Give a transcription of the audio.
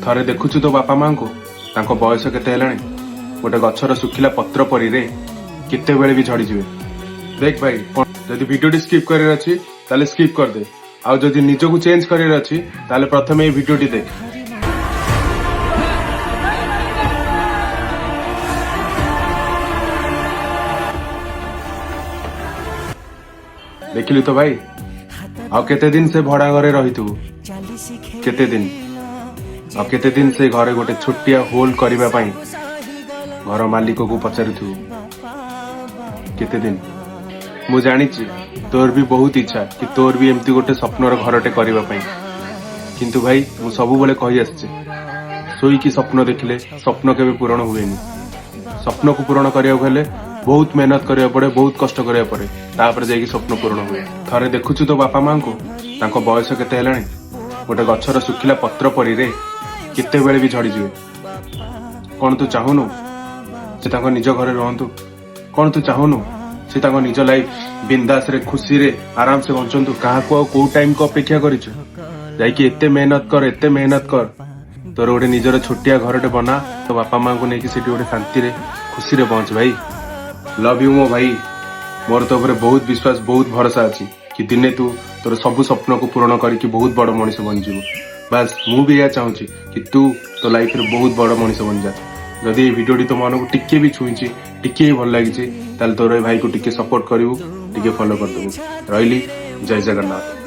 ଥରେ ଦେଖୁଛୁ ତୋ ବାପା ମାଙ୍କୁ, ତାଙ୍କ ବୟସ କେତେ ହେଲାଣି? ଗୋଟେ ଗଛର ଶୁଖିଲା ପତ୍ର ପରିରେ କେତେବେଳେ ବି ଝଡ଼ିଯିବେ। ଦେଖ ଭାଇ, ଯଦି ଭିଡିଓଟି ସ୍କିପ୍ କରିବାର ଅଛି, ତାହେଲେ ସ୍କିପ୍ କରିଦେ। ଆଉ ଯଦି ନିଜକୁ ଚେଞ୍ଜ କରିବାର ଅଛି, ତାହେଲେ ପ୍ରଥମେ ଏଇ ଭିଡିଓଟି ଦେଖ। ଦେଖିଲୁ ତ ଭାଇ, ଆଉ କେତେ ଦିନ ସେ ଭଡା ଘରେ ରହିଥିବୁ? କେତେ ଦିନ, ଆଉ କେତେ ଦିନ ସେ ଘରେ ଗୋଟେ ଛୋଟିଆ ହୋଲ କରିବା ପାଇଁ ଘର ମାଲିକକୁ ପଚାରୁଥିବୁ? କେତେ ଦିନ? ମୁଁ ଜାଣିଛି, ତୋର ବି ବହୁତ ଇଚ୍ଛା କି ତୋର ବି ଏମିତି ଗୋଟେ ସ୍ୱପ୍ନର ଘରଟେ କରିବା ପାଇଁ। କିନ୍ତୁ ଭାଇ, ମୁଁ ସବୁବେଳେ କହି ଆସିଛି, ଶୋଇକି ସ୍ୱପ୍ନ ଦେଖିଲେ ସ୍ୱପ୍ନ କେବେ ପୂରଣ ହୁଏନି। ସ୍ୱପ୍ନକୁ ପୂରଣ କରିବାକୁ ହେଲେ ବହୁତ ମେହନତ କରିବାକୁ ପଡେ, ବହୁତ କଷ୍ଟ କରିବାକୁ ପଡେ, ତାପରେ ଯାଇକି ସ୍ୱପ୍ନ ପୂରଣ ହୁଏ। ଥରେ ଦେଖୁଛୁ ତୋ ବାପା ମାଙ୍କୁ, ତାଙ୍କ ବୟସ କେତେ ହେଲାଣି? ଗୋଟେ ଗଛର ଶୁଖିଲା ପତ୍ର ପରିରେ କେତେବେଳେ ବି ଝଡ଼ିଯିବେ। କଣ ତୁ ଚାହୁଁନୁ ସେ ତାଙ୍କ ନିଜ ଘରେ ରୁହନ୍ତୁ? କଣ ତୁ ଚାହୁଁନୁ ସେ ତାଙ୍କ ନିଜ ଲାଇଫ ବିନ୍ଦାସରେ, ଖୁସିରେ, ଆରାମସେ ବଞ୍ଚନ୍ତୁ? କାହାକୁ ଆଉ କୋଉ ଟାଇମକୁ ଅପେକ୍ଷା କରିଛୁ? ଯାଇକି ଏତେ ମେହନତ କର, ଏତେ ମେହନତ କର, ତୋର ଗୋଟେ ନିଜର ଛୋଟିଆ ଘରଟେ ବନା। ତୋ ବାପା ମାଙ୍କୁ ନେଇକି ସେଠି ଗୋଟେ ଶାନ୍ତିରେ, ଖୁସିରେ ବଞ୍ଚ। ଭାଇ, ଲଭ୍ you ମୋ ଭାଇ। ମୋର ତୋ ଉପରେ ବହୁତ ବିଶ୍ୱାସ, ବହୁତ ଭରସା ଅଛି କି ଦିନେ ତୁ ତୋର ସବୁ ସ୍ୱପ୍ନକୁ ପୂରଣ କରିକି ବହୁତ ବଡ ମଣିଷ ବନିଯିବୁ। ବାସ୍, ମୁଁ ବି ଏହା ଚାହୁଁଛି କି ତୁ ତୋ ଲାଇଫରେ ବହୁତ ବଡ ମଣିଷ ବନିଯା। ଯଦି ଏଇ ଭିଡିଓଟି ତୋ ମନକୁ ଟିକେ ବି ଛୁଇଁଛି, ଟିକେ ବି ଭଲ ଲାଗିଛି, ତାହେଲେ ତୋର ଏ ଭାଇକୁ ଟିକେ ସପୋର୍ଟ କରିବୁ, ଟିକେ ଫଲୋ କରିଦେବୁ। ରହିଲି, ଜୟ ଜଗନ୍ନାଥ।